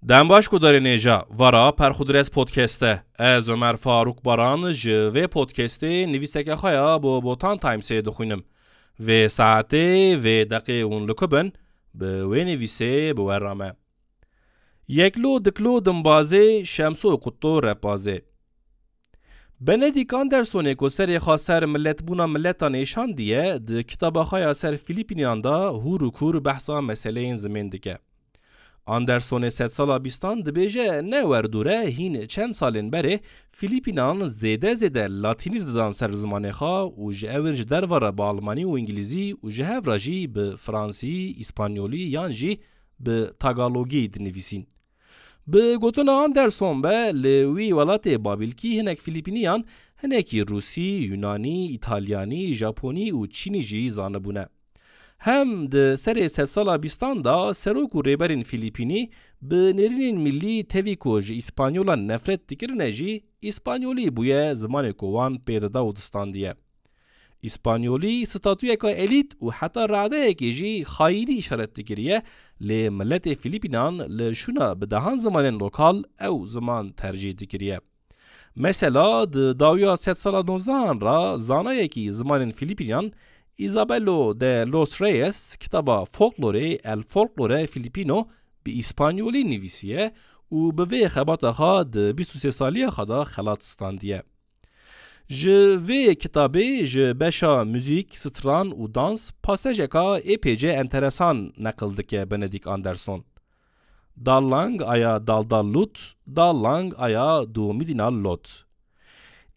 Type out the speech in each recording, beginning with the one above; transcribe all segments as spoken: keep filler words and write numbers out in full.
Dem baş gudarên hêja, vara Perxudres Podcast e. Ez Ömer Faruk Baran ji vê podcastê nivîseke xwe ya bo Botan Timesê dixwînim. Vê saetê, vê deqê hûn li ku bin, bi wê nivîsê bi we re me. Yeklo diklo dimbazê, Şemso Qutto repazê. Benedict Andersonê ku serê xwe ser miletbûna miletan êşandiye, di kitaba xwe ya ser Filîpînan de hûr û kûr behsa meseleyên zimên dike. Andersonê sedsala bîstan dibêje, ne wer dûr e, hîn çend salên berê Filîpînan zêde zêde latînî didan ser zimanê xwe û ji ewin ji derve re bi almanî û îngilîzî û ji hev re jî bi fransî, îspanyolî yan jî bi tagalogî dinivîsîn. Bi gotina Anderson be, li wî welatê Babîlkî hinek Filîpîniyan, hinekî Rûsî, Yunanî, Îtalyanî, Japonî û Çînî jî zanibûne. Hem di serê sedsala bîstan de serok û rêberên Filîpînî bi nêrînên millî tevî ku ji Îspanyolan nefret dikirine jî, Îspanyolî bûye zimanê ku wan pê dida û distandiye. Îspanyolî statuyeka elît û heta radeyekê jî xayînî îşaret dikiriye, lê miletê Filîpînan li şûna bi dehan zimanên lokal ew ziman tercîh dikiriye. Mesela, di dawiya sedsala nozdehan re zanayekî zimanên Filîpînan, Isabelo de los Reyes, kitaba folklorê El Folklore Filipino bi îspanyolî nivîsiye û bi vê xebata xwe di bîst û sê saliya xwe de xelat standiye. Ji vê kitabê, ji beşa muzîk, stran û dans, pasajeka ê pê cê enteresan neqil dike Benedict Anderson. Dallang aya daldal lut, dallang aya dumidinal lot.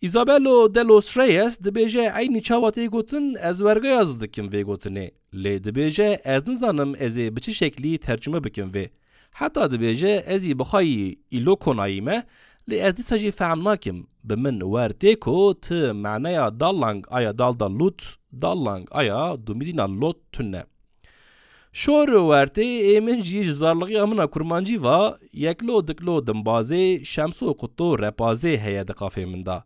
Isabelo de los Reyes dibêje, eynî çawa tê gotin, ez wergaya zidikim vê gotinê. Lê dibêje, ez nizanim ez ê bi çi şeklî tercume bikim vê. Heta dibêje, ez î bi xwe yî îlo konayî me, lê ez dîsa jî fehm nakim. Bi min wer tê ku ti maneya dallang aya dalda lut, dallang aya dumîdîna lot tune. Şor wertê ê min jî ji zarlixiya min a kurmancî va, yeklo diklo dimbazê, şemso qutlo repazê heye di qafê min de.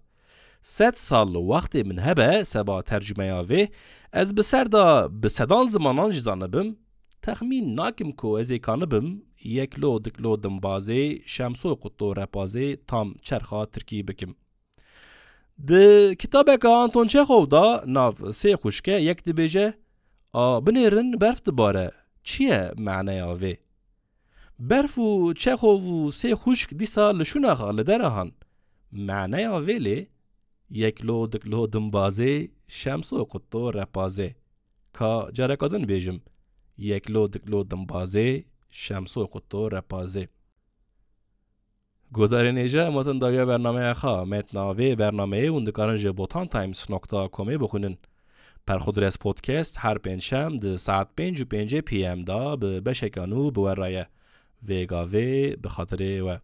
Sed sal wextê min hebe seba tercumeya vê, ez bi ser de bi sedan zimanan jî zanibim, texmîn nakim ku ez ê kanibim yeklo diklo dimbazê, şemso qutlo repazê tam çerxa tirkî bikim. Di kitabeka Anton Çexov de nav sê xwişke yek dibêje, a binêrin berf dibare, çi ye maneya vê? Berf û Çexov û sê xwişk dîsa li şûna xwe li derahan. Maneya vê lê, yeklo diklo dimbazê, şemso qutlo repazê. Ka careka din bêjim, yeklo diklo dimbazê, şemso qutlo repazê. Guhdarên hêja, em hatin dawiya bernameya xwe. Metna vê bernameyê hûn dikarin ji botantimes nokta comê bixwînin. Perxudres Podcast her pêncşem di saet pênc û pêncê P M de bi beşeka nû bi we re ye. Vê gavê bi xatirê we.